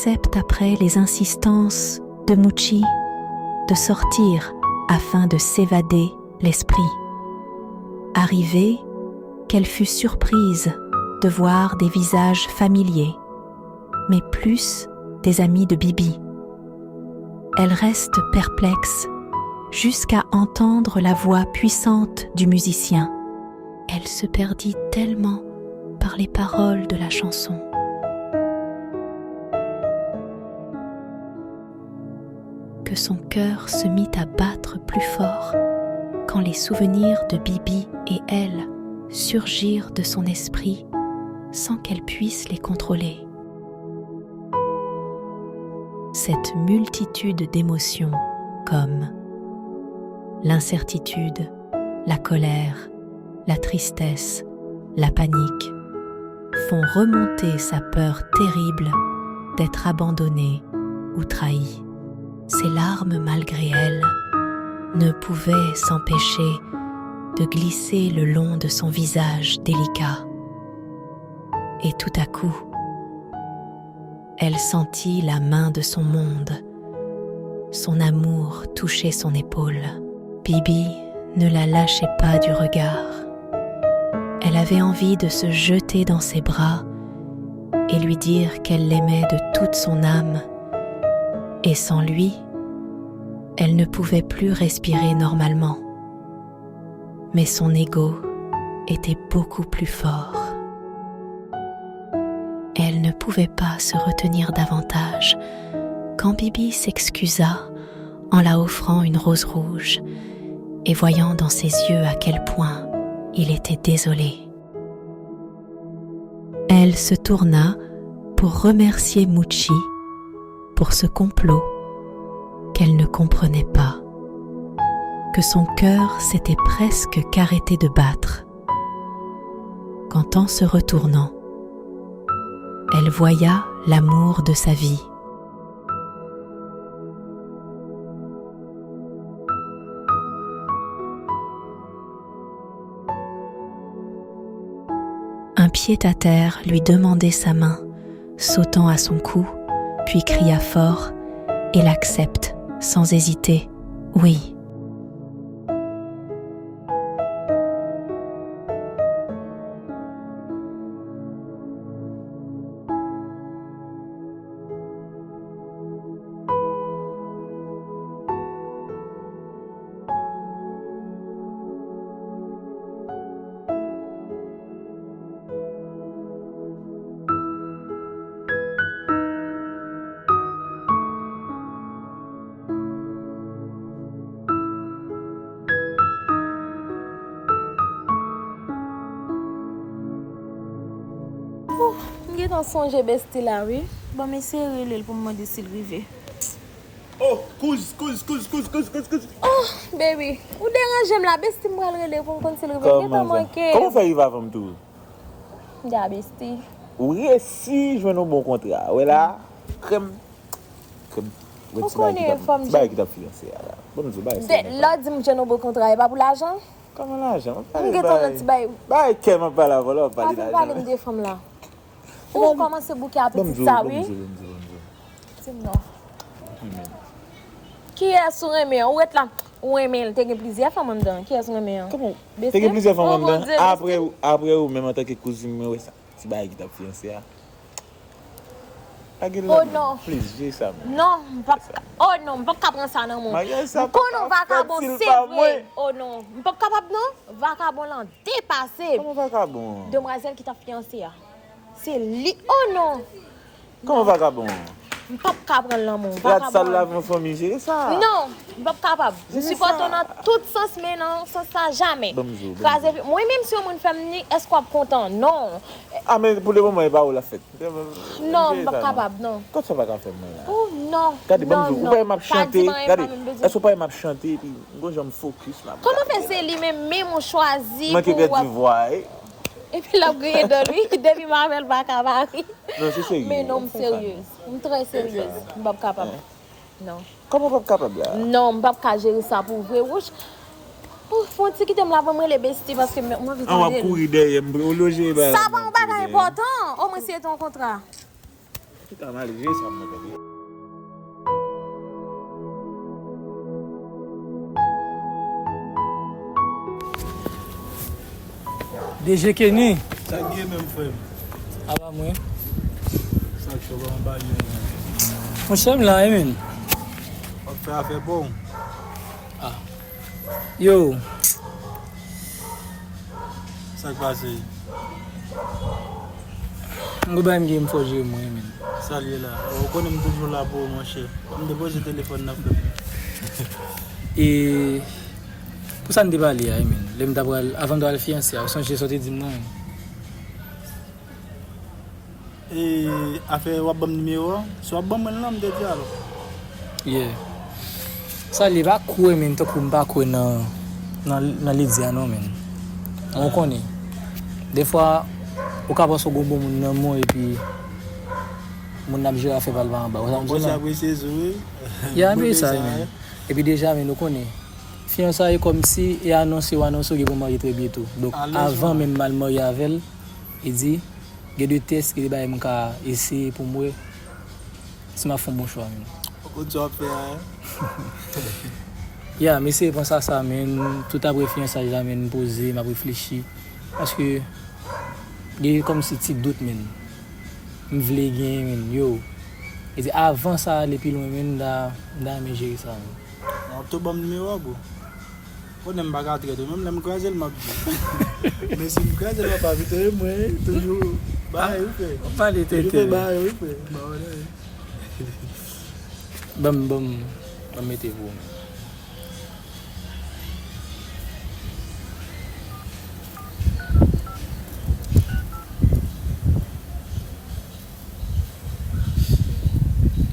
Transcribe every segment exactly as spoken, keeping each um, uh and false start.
Accepte après les insistances de Mouchi de sortir afin de s'évader l'esprit. Arrivée, qu'elle fut surprise de voir des visages familiers, mais plus des amis de Bibi. Elle reste perplexe jusqu'à entendre la voix puissante du musicien. Elle se perdit tellement par les paroles de la chanson que son cœur se mit à battre plus fort quand les souvenirs de Bibi et elle surgirent de son esprit sans qu'elle puisse les contrôler. Cette multitude d'émotions, comme l'incertitude, la colère, la tristesse, la panique, font remonter sa peur terrible d'être abandonnée ou trahie. Ses larmes, malgré elle, ne pouvaient s'empêcher de glisser le long de son visage délicat. Et tout à coup, elle sentit la main de son monde, son amour toucher son épaule. Bibi ne la lâchait pas du regard. Elle avait envie de se jeter dans ses bras et lui dire qu'elle l'aimait de toute son âme. Et sans lui, elle ne pouvait plus respirer normalement. Mais son ego était beaucoup plus fort. Elle ne pouvait pas se retenir davantage quand Bibi s'excusa en la offrant une rose rouge et voyant dans ses yeux à quel point il était désolé. Elle se tourna pour remercier Mouchi pour ce complot qu'elle ne comprenait pas, que son cœur s'était presque qu'arrêté de battre, quand en se retournant, elle voya l'amour de sa vie. Un pied-à-terre lui demandait sa main, sautant à son cou, puis cria fort et l'accepte sans hésiter. Oui. Oh, m gentan sonje Bestie la, wi. Ban m eseye rele l pou m mande si l rive. Oh, kouz, kouz, kouz. Oh, baby, ou deranje m la, Bestie, m pral rele pou m konn si l rive. M gentan manke. Kòman w fè rive avan m tou? M di a Bestie. Ou resi jwenn yon bon kontra. Wè la, krèm, krèm. Ou konnen, fò m di. Ti bagay ki t ap fiyanse a la. Bon, m di w bagay sa. Lè w di m jwenn yon bon kontra, e pa pou lajan? Kòman lajan? M ap pale bay. M gentan nan ti bay. Bay kè m ap pale avè w la, w ap pale lajan. Pa vin pale m de fanm la. Ou kòmanse bouke a pitit sa, wi. Di m non. Kiyès ou renmen an? Ou ret la, ou renmen l, te gen plizyè fanm anndan. Kiyès ou renmen an? Kòman? Te gen plizyè fanm anndan? Apre ou, apre ou menm antanke kouzin mwen wè sa. Ti bagay ki t ap fiyanse a. Pa gen lòt. Oh non. Please, jere sa, man. Non, m p ap ka. Oh non, m p ap ka pran sa nan men w. M konnen w vakabon, se vre. Oh non, m p ap kapab non. Vakabon lan depase m. Kòman vakabon an? Demwazèl ki t ap fiyanse a. Se li. Oh non. Kòman vakabon an? M p ap ka pran l nan men w. Rad sal la, vakabon an. Yon fanmi, jere sa. Non, m p ap kapab. M sipòte w nan tout sans, men nan sans sa, jamè. Ban m di w, ban m di w. Kraze pye. Mwen menm, si yon moun fè m ni, èske w ap kontan? Non. A, men pou le moman, e pa ou l ap fèt. Non, m p ap kapab, non. Kòman sa pa ka fè mwen la? Oh, non. Gade, ban m di w, ou pa wè m ap chante? Gade, èske ou pa wè m ap chante epi m gon jan m fokis la? Kòman fè se li menm, menm ou chwazi pou w ap. Manke pèdi vwa, wi. Epi l ap griyen dan l, wi. Depi m avè l, pa ka pa ri. Non, se serye. Men non, m seryez. M trè seryez. M p ap kapab. Non. Kòman w p ap kapab la? Non, m p ap ka jere sa pou vre. Wouch. Ou fon ti kite m la pou m rele Bestie paske m, m anvi tande l. An, w ap kouri dèyè m, ou loje ba. Sa pa yon bagay enpòtan. Omwen se te yon kontra. Puta, malgre sa, mwen tande. D J Kenny. Sa k gen menm, frè m? Apa mwen. Sa k cho, kòman bagay yo? Monchè, m la, wi, men. W ap fè afè pa w? Ah. Yo. Sa k pase? M gon bagay m gen m fò jere mwen, men. Sa l ye la? Ou konnen m toujou la pou ou, monchè. M te poze telefòn nan, frè m. E pou sa n te pale a, men. Lè m ta pral, avan m ta pral fiyanse a, ou sonje sa w te di m nan, men. E, afè w ap ban m nimewo a? Si w ap ban mwen l lan, m te di alò. Yeah. Sa li pa kwè, men, tankou m pa kwè nan, nan, nan lide a non, men. Ou konnen. Defwa, ou ka panse w gon bon moun nan men w epi moun nan ap jere afè pa l pa anba. Ou sa konn sa? Apresye sou, wi. Ya, men sa, men. Epi deja, men, ou konnen. Fiyansaye kòmsi e anonse, w anonse w gen pou marye trè byento. Donk, avan menm m al marye avè l, li di, gen de tès, gen de bagay m ka eseye pou m wè si m ap fè yon bon chwa menm. Ou konn sa w ap fè a, en? Ya, m eseye panse a sa, men tout apre fiyansay la, men m poze, m ap reflechi. Paske gen kòmsi ti dout, men. M vle gen, men, yo. E di avan sa ale pi lwen, men, m ta, m ta renmen jere sa, men. W ap tou ban m nimewo a, bro. Konnen m pa ka trèt ou, menm lè m kraze l, m ap di. Men si m kraze l, w ap evite mwen, toujou bagay ou fè. W ap pale tenten. Toujou fè bagay ou fè. M pa wè nan. Ban m, ban m, ban m mete pou ou.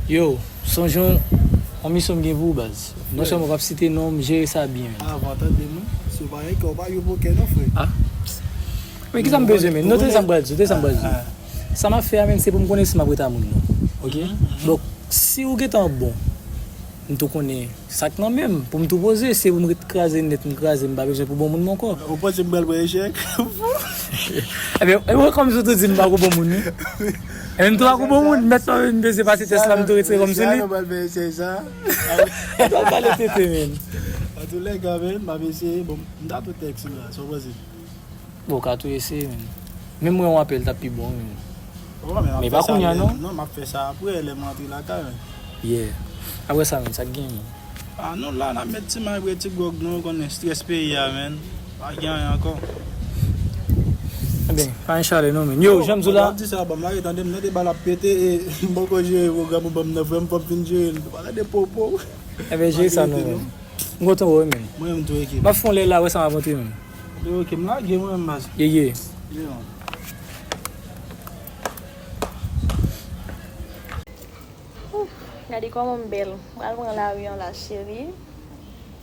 Yo, sonje yon, yon misyon m gen pou ou, baz. Non sèlman w p ap site non m, jere sa byen, men. Avan, tande m, wi. Si w pa gen kè, w pa jwe pokè non, frè. Ah. Men kisa m bezwen, men? Non, tande sa m pral di w, tande sa m pral di w. Sa m ap fè a, men, se pou m konnen si m ap ret a moun nan. Oke? Donk, si w gentan bon, m tou konnen sa k nan men m, pou m tou poze, se pou m ret kraze nèt, m kraze, m pa bezwen pou bon moun m ankò. Ou panse m pral pran echèk? Ebyen, ebyen, kòmsi w tou di m pa pou bon moun, wi. Ebyen, m tou pa pou bon moun, mèt mwen, m bezwen pase tès la, m tou retire kòm sou li. M pral fè echèk sa. M pral pale tenten, men. Antoulèka, men, m ap eseye, bon, m ta tou tèks ou la, sa w panse? Bon, w ka tou eseye, men. Menm mwen yon apèl t ap pi bon, men. Men pa kounye a, non. Non, m ap fè sa apre, lè m rantre lakay, men. Yeah. Apre sa, men, sa k gen, men? Ah, nou la, n ap met ti may, bwè ti gwòg, nou konnen strès peyi a, men. Pa gen anyen ankò. Ebyen, pa gen chalè, non, men. Yo, jan m di w la. W ap di sa, ban m lage, tande m, nan deba l ap pete, e m poko jere pwogram ou ban m nan, frè m, fò m fin jere l. Pale de popo. Ebyen, jere sa, non, men. M kontan wè w, men. Mwen menm tou, oke. M ap fè yon lè la, wè sa m ap montre, men. Ok, m lage mwen menm, baz. Ye, ye. Yeah. Ouf, gade kòman m bèl. M pral pran lari an la, cheri.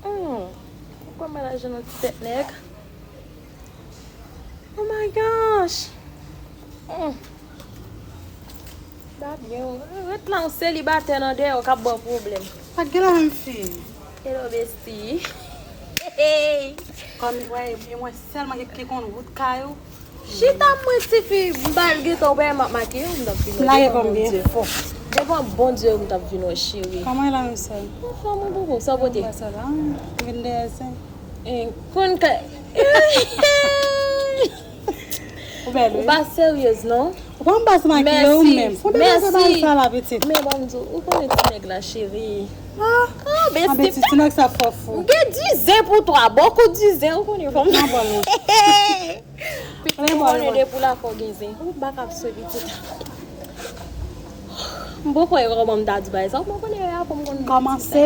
Hmm. Kòman m al achte yon ti tèt nèg? Oh my gosh. Hmm. Pa byen, ret la, yon selibatè nan dèyè w k ap ba w pwoblèm. Pa t gen la menm fi. Hello, bestie. Hey. Kòm, wè, e mwen sèlman ki, ki konn wout kay ou. Chita mwen, tifi, m pa al gentan wè m ap makiye, m t ap vin wè. Lage kòm byen fò. Devan Bondye, m t ap vin wè, cheri. Kòman e la, mesye? Anfòm, ou bonbon, sa w pote? Mwen sa la, m vin dèyè sen. E, konn ka. Ou bèl, wi. Ou pa seryez, non? Ou pa m baz makiye ou menm. Fon de mèsi. Bagay sa la, pitit. Men ban m di w, ou konnen ti nèg la, cheri. Ah, ah, besti, ti nèg sa fò fou. M gen dizen pou twa, bokou dizen, ou konnen fò m. Nan bòl ou. Pitit, ou konnen depi w la fò gen zen. Ou pa ka pse pitit. M poko wè kòman m ta di bagay sa, ou konnen apre m konn kòmanse.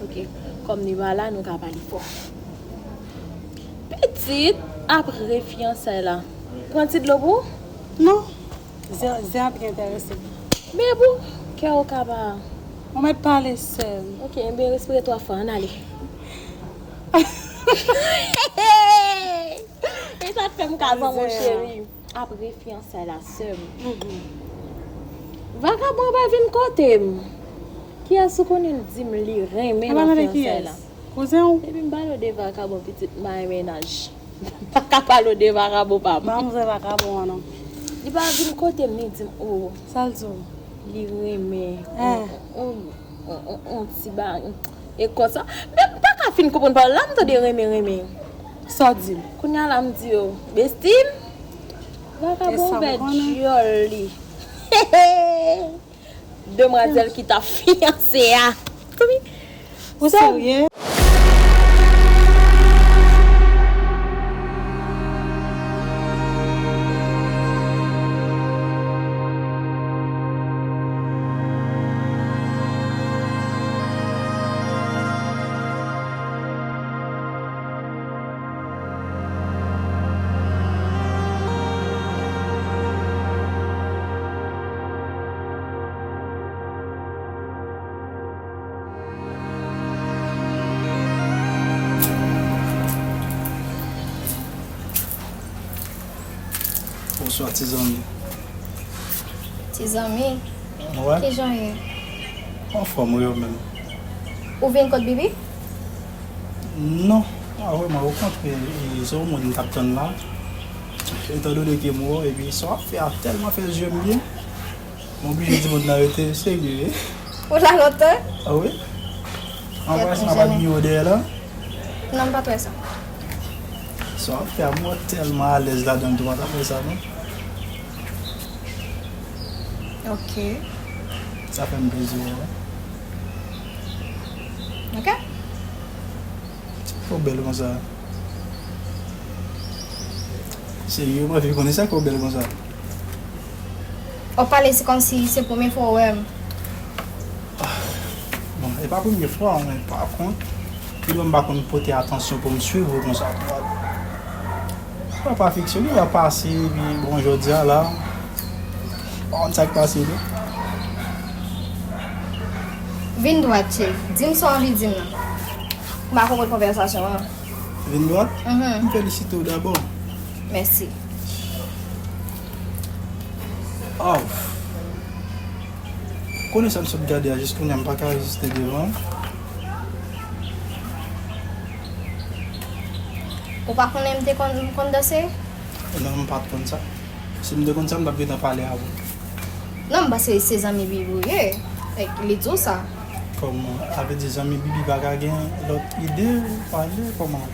Ok, kòm nou pa la, nou ka pale fò. Pitit, apre fiyansay la, pran ti dlo pou ou? Non. Zen, zen an pi enterese m. Men pou kè w ka pa. Ou mèt pale, sè m. Ok, enben respire twa fwa, ann ale. E sa k fè m ka zanmi w, cheri. Apre fiyansay la, sè m. Vakabon pa vin kote m. Kiyès ou konnen l di m li renmen nan fiyansay la? Kouzen w? Depi m pale w de vakabon, pitit, m pa gen mennaj. M pa ka pale w de vakabon pa m. Ban m zè vakabon an non. Li pa vin kote m, li di m, oh. Sa l di w? Li renmen. Ah. On, on, on, on, on ti ba. E konsa. Men m pa ka fin konprann pawòl la, m tande renmen, renmen. Sa w di m? Kounye a la m di yo, besti m, vakabon ouvè dyòl li. Demwazèl ki t ap fiyanse a. Ou serye? Bonswa, ti zanmi. Ti zanmi? Wè. Kijan w ye? Anfòm, wi, ou menm? Ou vin kot Bibi? Non, pa vrèman. Okontrè, e, se yon moun m t ap tann la. Etandone ke m wè w, epi sa w ap fè a tèlman fè zye m byen. M oblije di moun nan rete serye. Ou la lontan? Ah wi. An pa si m ap admire w dèyè la. Non, m pa t wè sa. Sa w ap fè a, m wè w tèlman alèz ladan l tou, m pa t ap wè sa non. Ok. Sa fè m plezi wè w. Ok. Sa fè w bèl konsa? Serye, m anvi konnen sa fè w bèl konsa. W ap pale, se kòmsi se premye fwa w wè m. Bon, e pa premye fwa, men pa kont, pi lwen m pa konn pote atansyon pou m swiv ou konsa. Sa pa fikse, li va pase, epi bon, jodi a la, pa konn sa k pase, non. Vin dwat, cheri. Di m sa w anvi di m nan. M pa konprann konvèsasyon an. Vin dwat? Mhm. M felisite w dabò. Mèsi. Oh. Konnen sa m sot gade a, jis kounye a m pa ka reziste devan. Ou pa konnen m te konn, m konn danse? Non, m pa t konn sa. Si m te konn sa, m t ap gentan pale avè w. Non, m panse se zanmi Bibi w ye. Like, li di w sa. Kòman? Sa vle di zanmi Bibi pa ka gen lòt ide ou pale? Kòman?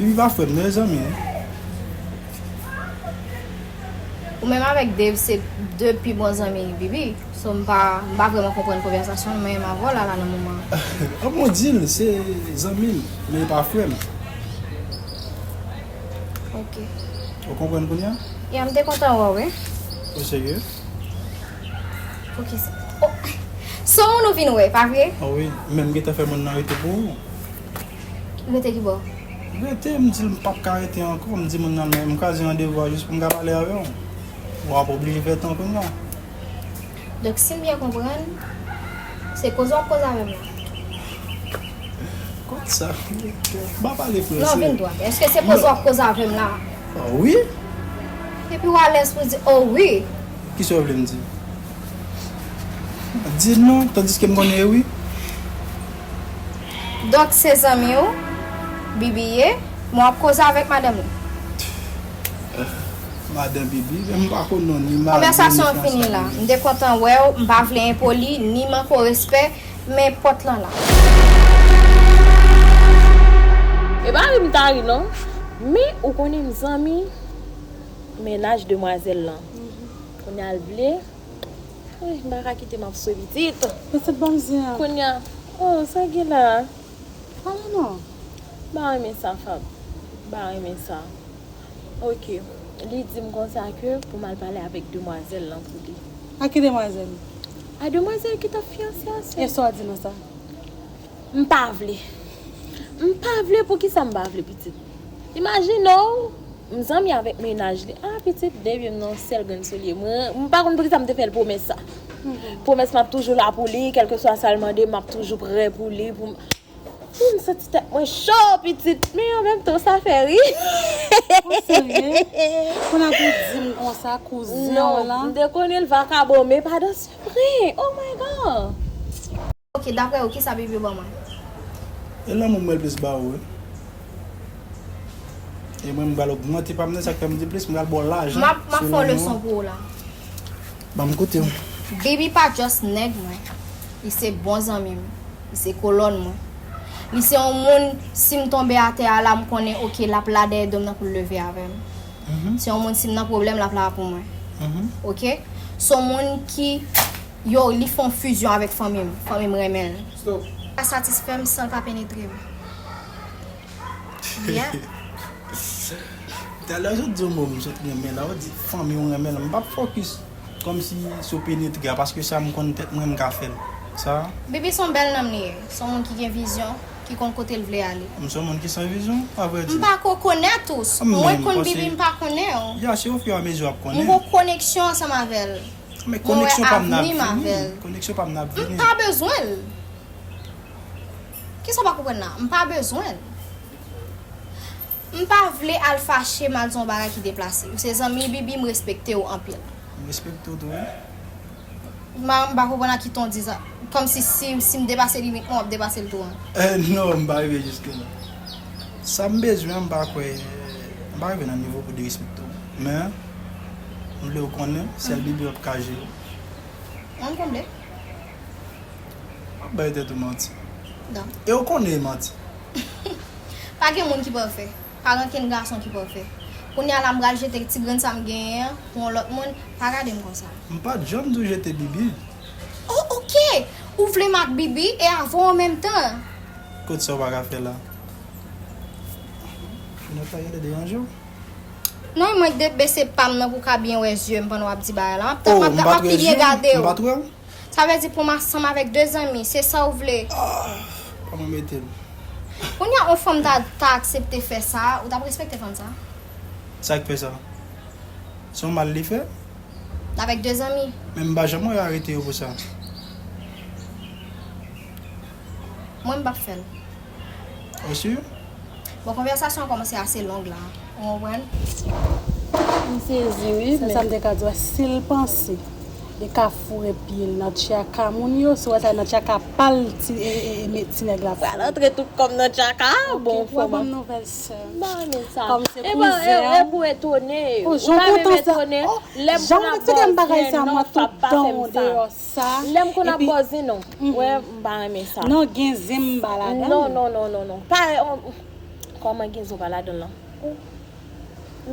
Bibi pa frè m, nou se zanmi wi. Ou menm avèk Dave se de pi bon zanmi Bibi. So, m pa, m pa vrèman konprann konvèsasyon mwen menm avè w la, la nan moman an. An, m di l, se zanmi m, men li pa frè m. Ok. Ou konprann kounye a? Ya, m te kontan wè w, wi. Ou serye? Poukisa? Oh, se yon moun ou vin wè, pa vre? Ah wi, men m gentan fè moun nan rete pou ou. Rete ki bò? Rete, m di l m p ap ka rete ankò, m di moun nan men m kraze randevou a jis pou m ka pale avè w. W ap oblije fè tan kounye a. Donk, si m byen konprann, se koze w ap koze avè m la. Kot sa? M pa pale franse. Non, vin dwat. Èske se koze w ap koze avè m la? Ah, wi. Epi w alèz pou di, oh, wi. Kisa w vle m di? Di non, tandiske m konnen e wi. Donk, se zanmi w, Bibi ye, men w ap koze avèk madanm li. Madan Bibi, men m pa konn non, ni mari, ni fianse. Konvèsasyon an fini la. M te kontan wè w, m pa vle enpoli, ni manke w respè, men pòt lan la. E pa ri m ta ri non. Men ou konnen m zanmi mennaj demwazèl lan. Kounye a l vle, wi, m pa ka kite m ap swe pitit. Pitit bon zen an. Kounye a, oh, sa gen la? Pale non. M pa renmen sa, Fab. M pa renmen sa. Ok. Li di m konsa ke pou m al pale avèk demwazèl lan pou li. A ki demwazèl? A demwazèl ki t ap fiyanse a, sè. E sa w di nan sa? M pa vle. M pa vle, poukisa m pa vle, pitit? Imajine w, m zanmi avèk mennaj li. A, pitit, depi m nan sèl grenn sou li. Mwen, m pa konn poukisa m te fè l pwomès sa. Mhm. Pwomès m ap toujou la pou li, kèlkeswa sa l mande, m ap toujou prè pou li, pou m Wi, m santi tèt mwen cho, pitit. Men an menm tan, sa fè ri. Ou serye? Kounye a pou di m konsa, kouzen w la? Non, m te konnen l vakabon, men pa dan se vre. Oh my God. Ok, daprè ou, kisa Bibi ban mwen? E lanmou m wè l plis ba ou, wi. E mwen, m pral ogmante pa m nan, sa k fè m di plis, m pral ba w lajan. M ap, m ap fè yon leson pou ou la. Ban m koute w. Bibi pa just nèg mwen. Li se bon zanmi m. Li se kolòn mwen. Li se yon moun, si m tonbe atè a la, m konnen, oke, l ap la dèyè do m nan pou l leve avè m. Se yon moun, si m nan pwoblèm, l ap la pou mwen. Oke? Se yon moun ki, yo, li fè yon fizyon avèk fanmi m. Fanmi m renmen l. Li pa satisfè m san l pa penetre m. Yeah. Talè w sot di yon mo m sot renmen la, ou di fanmi w renmen l. M p ap fokis kòmsi sou penetre a, paske sa m konn tèt mwen m ka fè l. Sa. Bibi se yon bèl nonm li ye. Se yon moun ki gen vizyon, ki konn kote l vle ale. M se yon moun ki san vizyon, a vrè di. M pa ko konèt ou. Mwen konn Bibi, m pa konnen w. Ya, se ofiramezi w ap konnen. M gon koneksyon ansanm avè l. Men koneksyon pa m nan ap vini. Koneksyon pa m nan ap vini. M pa bezwen l. Kisa w pa konprann la? M pa bezwen l. M pa vle al fache m al di yon bagay ki deplase. Ou se zanmi Bibi, m respekte w anpil. M respekte w tou wi. M pa, m pa konprann a ki ton w di sa. Kòmsi si, si m depase limit mwen, w ap depase l tou an. Eh, non, m pa rive jiske la. Sa m bezwen an, m pa kwè, m pa rive nan nivo pou derespekte w. Men, m vle w konnen, sèl Bibi w ap ka jere. Mwen m konble. W ap bay tèt ou manti. Non. E w konnen e manti. Pa gen moun ki pafè. Pa gen okenn gason ki pafè. Kounye a la m pral jete ti grenn sa m genyen an pou yon lòt moun, pa gade m konsa. M pa t janm di w jete Bibi. Oh, ok! Ou vle m ak Bibi e avè w an menm tan. Kot sa w pa ka fè la? Finòt la genlè deranje w? Non, mwen k debese pa m nan pou w ka byen wè zye m pandan w ap di bagay la. M ap, oh, m ap, m ap pi byen gade w. M pa t wè w? Sa vle di pou m ansanm avèk de zanmi, se sa w vle? Ah, pa mwen mete m. Kounye a yon fanm ta, ta aksepte fè sa, ou t ap respekte fanm sa? Sa k fè sa? Se yon mal li fè? Avèk de zanmi. Men m pa janm wè yo arete yo pou sa. Mwen m p ap fè l. Ou si? Bon, konvèsasyon an kòmanse ase long la. Ou konprann? M sezi wi. Sèl sa m te ka di w, si l panse li ka foure pye l nan tchaka moun yo, si w wè sa nan tchaka pa l ti, e, e, e, ti nèg la pral antre tout kòm nan tchaka a. Bon, fò m ap. Nouvèl sè m. M pa renmen sa. Kòm se kouzen an. E pou etone. Ou pa menm etone. Lè m konn ap bò zen non, sa pa fè m sa. Lè m konn ap bò zen non. Wè, m pa renmen sa. Non, gen zen m pa ladan. Non, non, non, non, non. Pa, kòman gen zen w pa ladan l lan?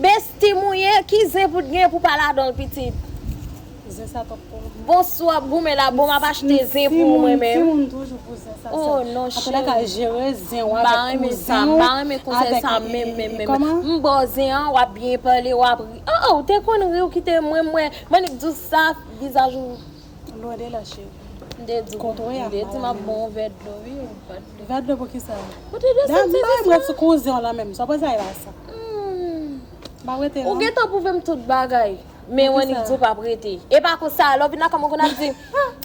Besti m ou ye, ki zen pou t gen pou pa ladan l pitit? Zen sa twòp pou ou. Bon, si w ap goumen la, bon, m ap achte zen pou ou mwen menm. Timoun toujou pou zen sa. Oh, non, cheri. Antouka, jere zen w avèk kouzen w. M pa renmen sa, m pa renmen konsèy sa menm, menm, menm. M bò zen an, w ap byen pale, w ap ri. Oh, oh, ou te konn ri, ou kite mwen, mwen. Mwen, annik di w sa, vizaj ou. Lwen de la, cheri. M te di w, m te di m ap ba w yon vè dlo, wi, yon vè dlo. Vè dlo pou kisa? Ou te dwe santi zis mwen. Mwen sou kouzen w lan menm, sa w panse a e pa sa? Hmm. M pa rete non. Ou gentan pwouve m tout bagay. Men w annik di w p ap rete. E pa konsa, lè w vin nan kay mwen konn ap di,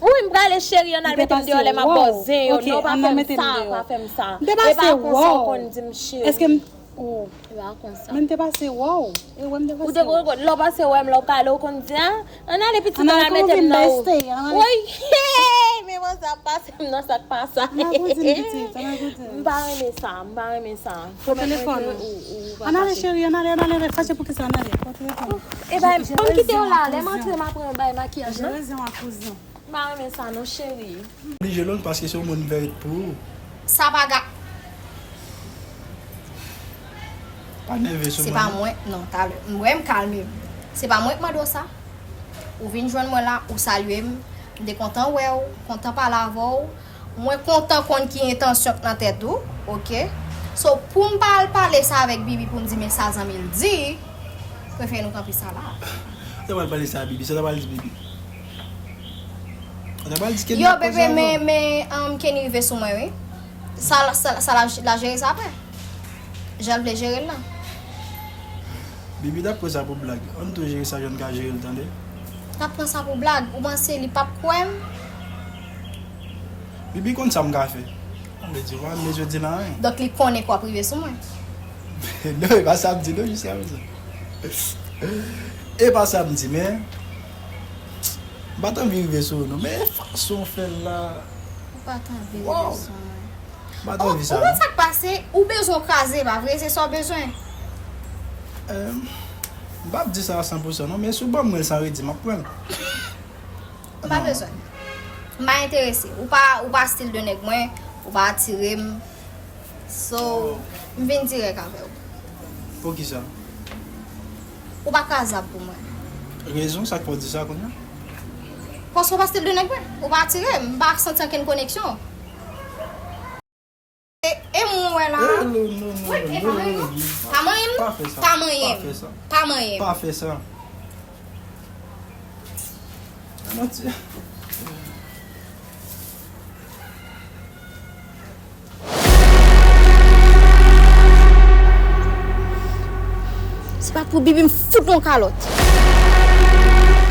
wi, m prale cheri, ann al mete m deyò lè m ap bò zen yo. Non, pa fè m sa, pa fè m sa. E pa konsa w konn di m cheri. Èske m Oh. E pa konsa. Men m te pase wè w. E wè m te pase wè w. Ou te konn lè w pase wè m, lè w prale, ou konn di, a, ann ale pitit, ann al mete m nan ou. Woy, men mwen sa ap pase m nan sa k pa sa. Ann al kouzin pitit, ann al kouzin. M pa renmen sa, m pa renmen sa. Pran telefòn ou. Ann ale cheri, ann ale, ann ale, fache pou kisa, ann ale. Pran telefòn. E bay, ban m kite w la, lè m antre m ap pran bay makiyaj lan. Jere zen w ak kouzen w. M pa renmen sa non, cheri. Oblije lonj paske se yon moun m fè ret pou ou. Sa pa ga. Pa nève sou mwen. Se pa mwen, non, talè. M wè m kalme m. Se pa mwen k mande w sa. Ou vin jwenn mwen la, ou salye m. M te kontan wè w, kontan pale avè w. Mwen kontan konn ki entansyon k nan tèt ou, oke? So, pou m pa al pale sa avèk Bibi pou m di men sa zanmi l di, prefere nou kanpe sa la. Ou ta pral pale sa a Bibi, sa w ta pral di Bibi? Ou ta pral di Kenny ap koze avè w? Yo, bebe, men, men, um, Kenny rive sou mwen, wi. Sa, sa, sa l ap, l ap jere sa apre. Jan l vle jere l lan. Bibi t ap pran sa pou blag. Ann tou jere sa jan n ka jere l, tande? L ap pran sa pou blag. Ou panse li p ap kwè m? Bibi konn sa m ka fè. Sa vle di, ou pa menm bezwen di l anyen. Donk, li konnen k w ap rive sou mwen. Non, e pa sa m di, non, jiskaprezan. E pa sa m di, men, m pa t anvi rive sou ou, non. Men, e fason w fè l la. Ou pa t anvi rive sou mwen. M pa t anvi sa, non. Ou konn sa k pase? Ou bezwen w kraze, pa vre? Se sa w bezwen? M p ap di sa a san pou san, non, men si w ban mwen l san redi, m ap pran l. M pa bezwen. M pa enterese. Ou pa, ou pa stil de nèg mwen, ou pa atire m. So, m vin dirèk avè w. Poukisa? Ou pa krazab pou mwen. Rezon, sa k fè w di sa kounye a? Paske w pa stil de nèg mwen. Ou pa atire m. M pa santi ankenn koneksyon. E, e moun wè la. Eh, non, non, non, non, non, non, non. Pa manyen m. Pa fè sa. Pa manyen m. Pa fè sa. Pa manyen m. Pa fè sa. Manti. Se pa pou Bibi m fout yon kalòt.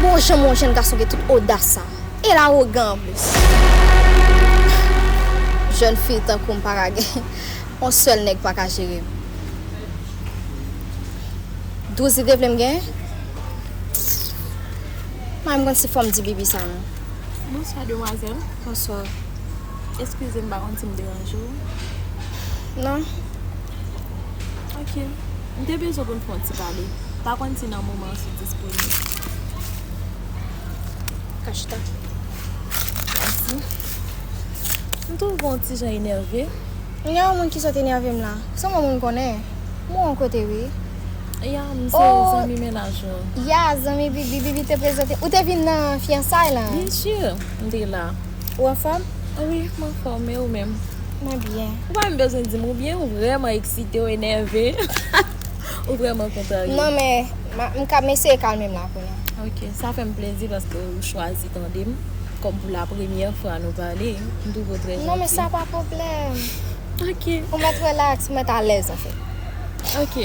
Bon, jan yon jèn gason gen tout odas sa. E l awogan anplis. Jèn fi tankou m pa ka gen yon sèl nèg pa ka jere m. Douz li te vle m genyen? Mwen, m konn si fò m di Bibi sa non. Bonswa, demwazèl. Bonswa. Eskize m, pa konn si m deranje w. Non. Ok. M te bezwen pou n fè yon ti pale. Pa konn si nan moman an si w disponib. Ka chita. Mèsi. M twouve w yon ti jan enève. Gen yon moun ki sot enève m la. Se yon moun m konnen. M wè yon kote, wi. Ya, m se zanmi mennaj ou an. Ya, zanmi Bibi, Bibi te prezante. Ou te vin nan fiyansay lan? Byen si, m te la. Ou anfòm? Wi, m anfòm, e ou menm? Mwen byen. Ou pa menm bezwen di m, ou byen, ou vrèman eksite, ou enève. Ou vrèman kontrarye. Non, men, m ka, m eseye kalme m la kounye a. Ok, sa fè m plezi paske ou chwazi tande m. Kòm pou la premyè fwa nou pale, m twouve w trè janti. Non, men sa pa pwoblèm. Ok. Ou mèt relaks, ou mèt alèz, anfèt. Ok.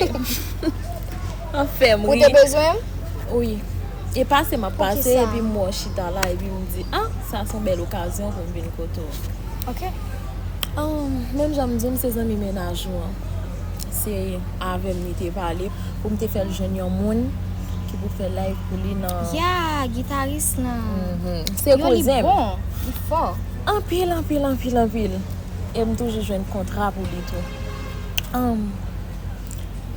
Anfèm, wi. Ou te bezwen m? Wi. E pase m ap pase, epi m wè w chita la, epi m di, ah, sa se yon bèl okazyon pou m vin kote w. Ok. Ahn, menm jan m di w, m se zanmi mennaj ou an. Se avè m li te pale pou m te fè l jwenn yon moun ki pou fè live pou li nan. Ya, gitaris lan. Mhm. Se kouzen m. Yo, li bon, li fò. Anpil, anpil, anpil, anpil. E m toujou jwenn kontra pou li tou. Ahn,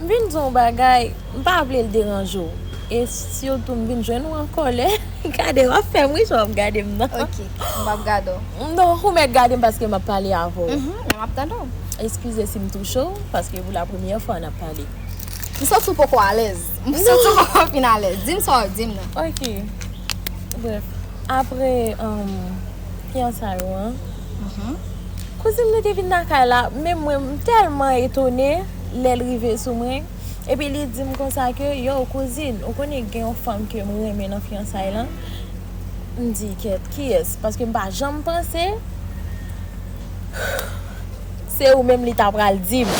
m vin di w yon bagay, m pa vle l deranje w. E sitou m vin jwenn ou an kòlè. Gade, w ap fè m ri jan w ap gade m nan. Ok, m p ap gade w. Non, ou mèt gade m paske m ap pale avè w. Mhm, men m ap tande w. Eskize si m touche w, paske pou la premyè fwa n ap pale. M santi w poko alèz. M santi w poko fin alèz. Di m sa w ap di m nan. Ok. Brèf, apre, um, fiyansay ou an, mhm, kouzin mwen te vin lakay la, men mwen, m tèlman etone lè l rive sou mwen. Epi li di m konsa ke, yo, kouzin, ou konnen gen yon fanm ke m renmen nan fiyansay lan? M di, kèt, kiyès? Paske m pa janm panse se ou menm li ta pral di m.